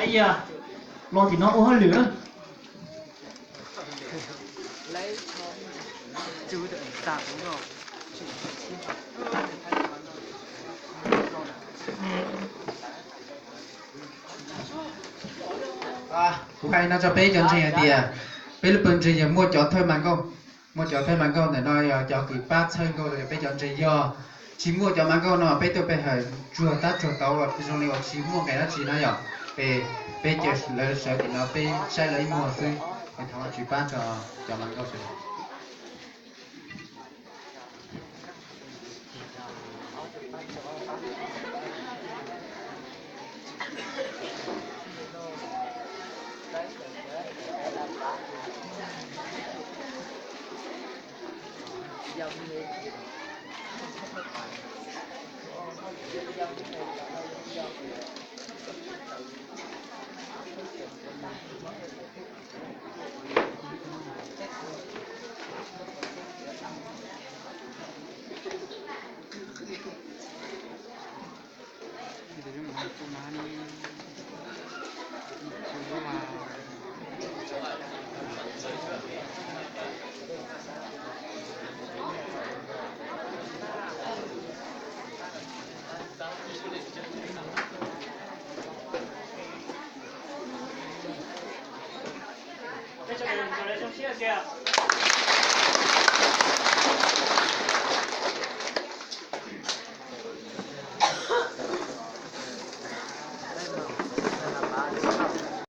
Ib yam los tim no ua hauj lwm na. Kuv hais no rau peb cov ntseeg hais tias peb lub pawg ntseeg yog muaj cov thawj mas nkauj, muaj cov thawj mas nkauj ntawm no yog cov kws pab txhawb nkauj rau peb cov ntseeg. Yog tsis muaj cov mas nkauj no peb tuaj pe hawm tsuag tab tsuag tau los zoo li uas tsis muaj nqe dab tsi na yom. Es peb cia lawv sawv tim no peb saib lawv ib muag xwb, es thov Vajtswv pab rau cov mas nkauj sawv daws.